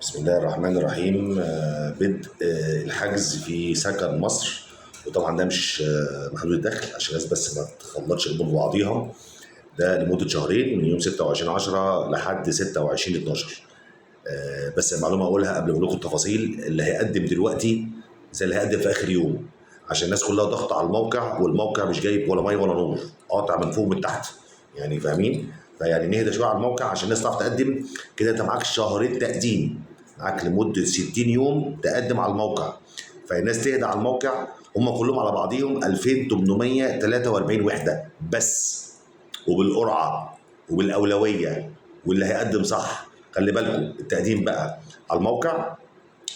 بسم الله الرحمن الرحيم. بدء الحجز في سكن مصر، وطبعا ده مش محدود الدخل عشان الناس بس ما تخلطش الامور ببعضيها. ده لمدة شهرين من يوم 26/10 لحد 26/12. بس المعلومة اقولها قبل ما اقول لكم التفاصيل، اللي هيقدم دلوقتي زي اللي هيقدم في اخر يوم، عشان الناس كلها ضغط على الموقع، والموقع مش جايب ولا مية ولا نور، قاطع من فوق ومن تحت، يعني فاهمين؟ فيعني نهدى شوية على الموقع عشان الناس تعرف تقدم. كده انت معاك شهرين تقديم، معاك لمدة 60 يوم تقدم على الموقع، فالناس تهدى على الموقع. هم كلهم على بعضيهم 2843 وحده بس، وبالقرعه وبالاولويه، واللي هيقدم صح. خلي بالكم التقديم بقى على الموقع،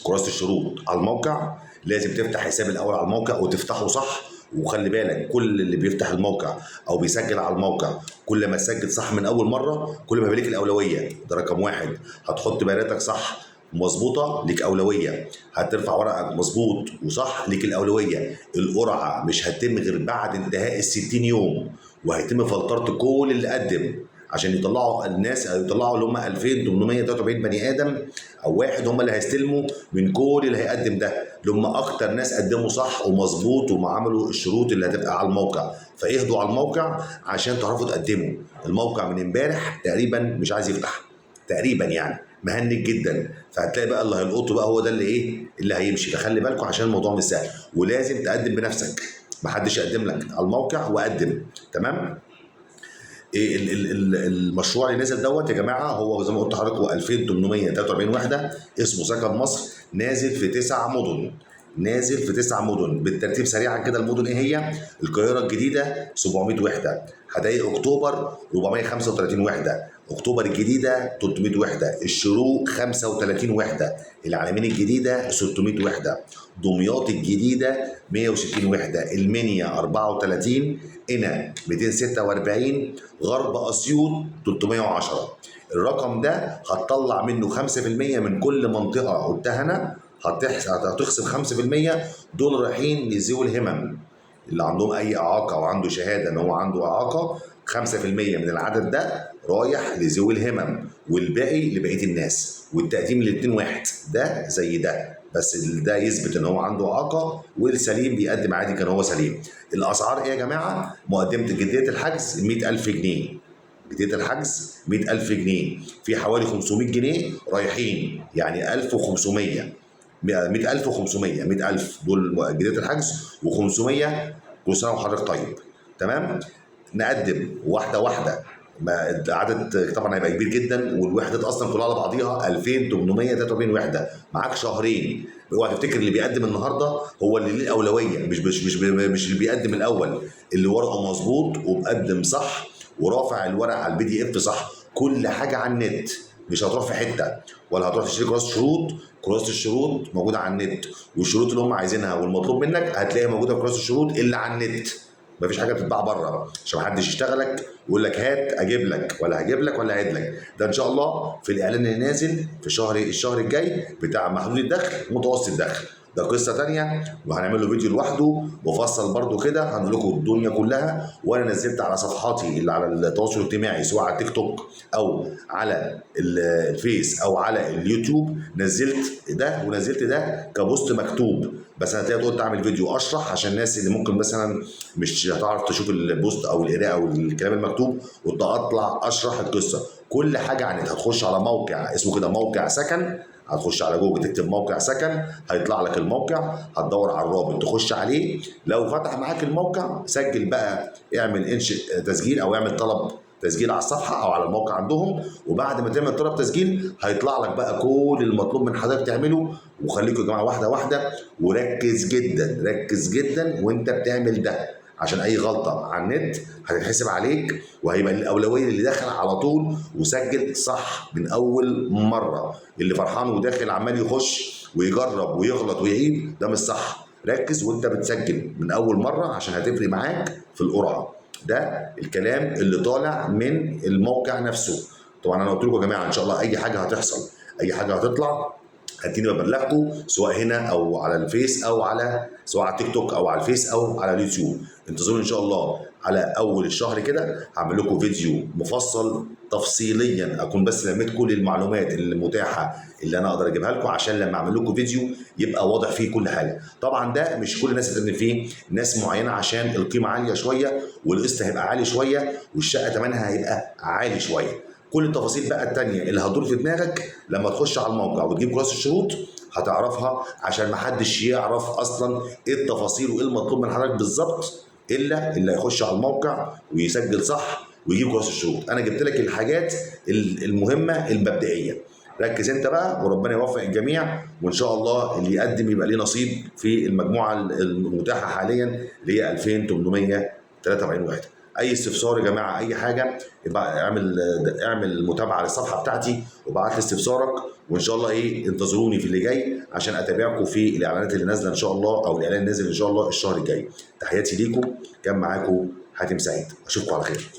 كراسة الشروط على الموقع، لازم تفتح حساب الاول على الموقع وتفتحه صح. وخلي بالك كل اللي بيفتح الموقع او بيسجل على الموقع، كل ما تسجل صح من اول مرة كل ما يبقى ليك الاولوية. ده رقم واحد. هتحط بياناتك صح مظبوطة ليك اولوية، هترفع ورقك مظبوط وصح ليك الاولوية. القرعة مش هتتم غير بعد انتهاء ال60 يوم، وهيتم فلترة كل اللي قدم عشان يطلعوا الناس، او يطلعوا اللي هم 2843 بني ادم او واحد، هم اللي هيستلموا من كل اللي هيقدم ده، اللي هم اكتر ناس قدموا صح ومظبوط وما عملوا الشروط اللي هتبقى على الموقع. فاهدوا على الموقع عشان تعرفوا تقدموا. الموقع من امبارح تقريبا مش عايز يفتح تقريبا، يعني مهنج جدا، فهتلاقي بقى اللي هيلقطه بقى هو ده اللي ايه اللي هيمشي. فخلي بالكم عشان الموضوع مش سهل، ولازم تقدم بنفسك، محدش يقدم لك على الموقع، وقدم. تمام؟ إيه المشروع اللي نزل دوت يا جماعة، هو زي ما قلت لحضراتكم 2843 وحده، اسمه سكن مصر، نازل في 9 مدن، نازل في 9 مدن بالترتيب سريعا كده. المدن ايه هي؟ القاهرة الجديدة 700 وحده، حدائق اكتوبر 435 وحده، اكتوبر الجديدة 300 وحده، الشروق 35 وحده، العلمين الجديدة 600 وحده، دمياط الجديدة 160 وحده، المنيا 34، قنا 246، غرب اسيوط 310. الرقم ده هتطلع منه 5% من كل منطقة قلتها انا، هتخصم 5%. دول رايحين لذوي الهمم اللي عندهم اي اعاقه او عنده شهادة ان هو عنده اعاقه، 5% من العدد ده رايح لذوي الهمم، والباقي لبقية الناس. والتقديم الاتنين واحد، ده زي ده، بس ده يثبت ان هو عنده اعاقه، والسليم بيقدم عادي كان هو سليم. الاسعار ايه يا جماعة؟ مقدمه جدية الحجز 100,000 جنيه، جدية الحجز 100,000 جنيه، في حوالي 500 جنيه رايحين، يعني 1500، 100,500، 100,000 دول جدية الحجز، و500 كل سنة وحضرتك طيب. تمام؟ نقدم واحدة واحدة، ما العدد طبعا هيبقى كبير جدا، والوحدات اصلا كلها على بعضيها 2843 وحده. معاك شهرين. اوعى تفتكر اللي بيقدم النهارده هو اللي ليه الاولوية، مش مش مش مش اللي بيقدم الاول، اللي ورقة مظبوط ومقدم صح ورافع الورق على الPDF صح، كل حاجة على النت، مش هتروح في حتة ولا هتروح تشتري كراسة شروط. كراسة الشروط موجودة على النت، والشروط اللي هم عايزينها والمطلوب منك هتلاقيها موجودة في كراسة الشروط اللي على النت. مفيش حاجة بتتباع بره عشان محدش يشتغلك ويقول لك هات اجيب لك ولا هجيب لك ولا هعيد لك. ده ان شاء الله في الاعلان اللي نازل في الشهر الجاي بتاع محدود الدخل ومتوسط الدخل، ده قصة تانية وهنعمل له فيديو لوحده مفصل برده كده، هنقول لكم الدنيا كلها. وانا نزلت على صفحاتي اللي على التواصل الاجتماعي، سواء على التيك توك او على الفيس او على اليوتيوب، نزلت ده ونزلت ده ك post مكتوب، بس انا هتلاقي قلت اعمل فيديو اشرح عشان الناس اللي ممكن مثلا مش هتعرف تشوف ال post او القراءة او الكلام المكتوب، قلت اطلع اشرح القصة كل حاجة عن هتخش على موقع اسمه كده موقع سكن، هتخش على جوجل تكتب موقع سكن هيطلع لك الموقع، هتدور على الرابط تخش عليه. لو فتح معاك الموقع سجل بقى، اعمل انشئ تسجيل او اعمل طلب تسجيل على الصفحة او على الموقع عندهم، وبعد ما تعمل طلب تسجيل هيطلع لك بقى كل المطلوب من حضرتك تعمله. وخليكم يا جماعة واحدة واحدة، وركز جدا ركز جدا وانت بتعمل ده، عشان اي غلطه على النت هتتحسب عليك، وهيبقى الاولوية اللي داخل على طول. وسجل صح من اول مرة. اللي فرحان وداخل عمال يخش ويجرب ويغلط ويعيد ده مش صح. ركز وانت بتسجل من اول مرة عشان هتفرق معاك في القرعة. ده الكلام اللي طالع من الموقع نفسه. طبعا انا قلت لكم يا جماعة ان شاء الله اي حاجة هتحصل اي حاجة هتطلع هتلاقيني ببلغكم، سواء هنا او على الفيس او على سواء على التيك توك او على الفيس او على اليوتيوب. انتظروني ان شاء الله على اول الشهر كده هعمل لكم فيديو مفصل تفصيليا، اكون بس لميت كل المعلومات المتاحة اللي انا اقدر اجيبها لكم، عشان لما اعمل لكم فيديو يبقى واضح فيه كل حاجة. طبعا ده مش كل الناس هتقدم فيه، ناس معينة عشان القيمة عالية شوية والقسط هيبقى عالي شوية والشقه ثمنها هيبقى عالي شوية. كل التفاصيل بقى التانية اللي هتدور في دماغك لما تخش على الموقع وتجيب كراسة الشروط هتعرفها، عشان محدش يعرف اصلا ايه التفاصيل وايه المطلوب من حضرتك بالظبط الا اللي هيخش على الموقع ويسجل صح ويجيب كراسة الشروط. انا جبت لك الحاجات المهمة المبدئية، ركز انت بقى وربنا يوفق الجميع، وان شاء الله اللي يقدم يبقى ليه نصيب في المجموعة المتاحة حاليا اللي هي 2843 وحدة. اي استفسار يا جماعة، اي حاجة، يبقى اعمل متابعه للصفحه بتاعتي وابعت لي استفسارك، وان شاء الله انتظروني في اللي جاي عشان اتابعكم في الاعلانات اللي نازله ان شاء الله، او الاعلان نازل ان شاء الله الشهر الجاي. تحياتي ليكم، كان معاكم حاتم سعيد، اشوفكم على خير.